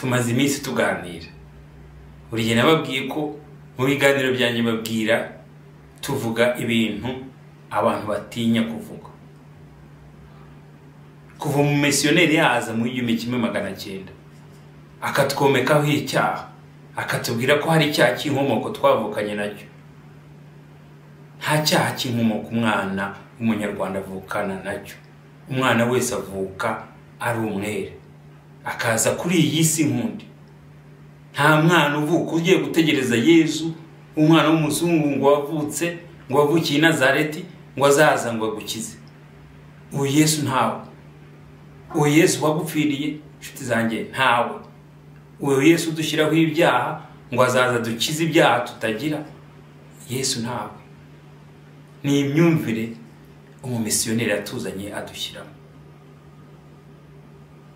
Tumaze iminsi tuganira. Buri gihe nababwiye ko mu biganiro byanjye babwira tuvuga ibintu abantu batinya kuvuga. Kuva mu misiyoneri yaza mu 1900 akatwomekaho icyaha, akatubwira ko hari icyaha cy'inkomoko twavukanye nacyo. Nta cyaha cy'inkomoko umwana w'umunyarwanda avukana nacyo. Umwana wese avuka ari umwere, akaza kuri iyi si nkundi. Nta mwana uvuka ugiye gutegereza Yezu, umwana w'umuzungu ngo wavutse, ngo wavukiye i Nazareti, ngo azaza ngo agukize. Uwo Yesu ntawe. Uwo Yesu wagupfiriye, inshuti zanjye, ntawe. Uwo Yesu dushyiraho ibyaha ngo azaza dukize ibyaha tutagira, Yesu ntawe. Ni imyumvire umumisiyoneri yatuzanye adushyiramo.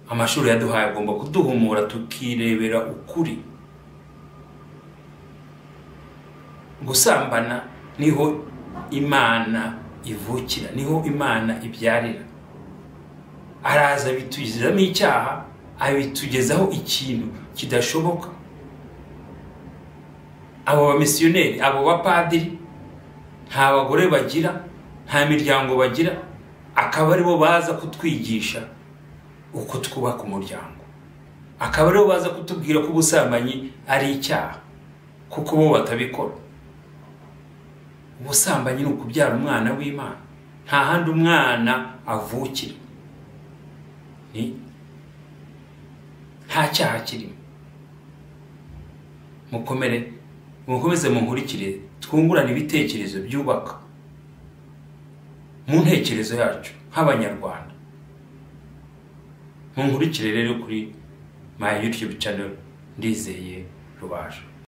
Amashuri yaduhaye agomba kuduhumura tukirebera ukuri. Gusambana niho Imana ivukira, niho Imana ibyarira. Araza bitugezamo icyaha, abitugezaho ikintu kidashoboka. Abo bamisiyoneri, abo bapadiri, nta bagore bagira, nta miryango bagira, akaba aribo baza kutwigisha uko twubaka umuryango, akaba aribo baza kutubwira ko ubusambanyi ari icyaha, kuko bo batabikora. Ubusambanyi ni ukubyara umwana w'Imana. Nta handi umwana avukira, ni nta cyaha kirimo. Mukomere, mukomeze munkurikire, twungurane ibitekerezo byubaka mu ntekerezo yacu nk'Abanyarwanda. Munkurikire rero kuri my YouTube channel Ndizeye Rubasha.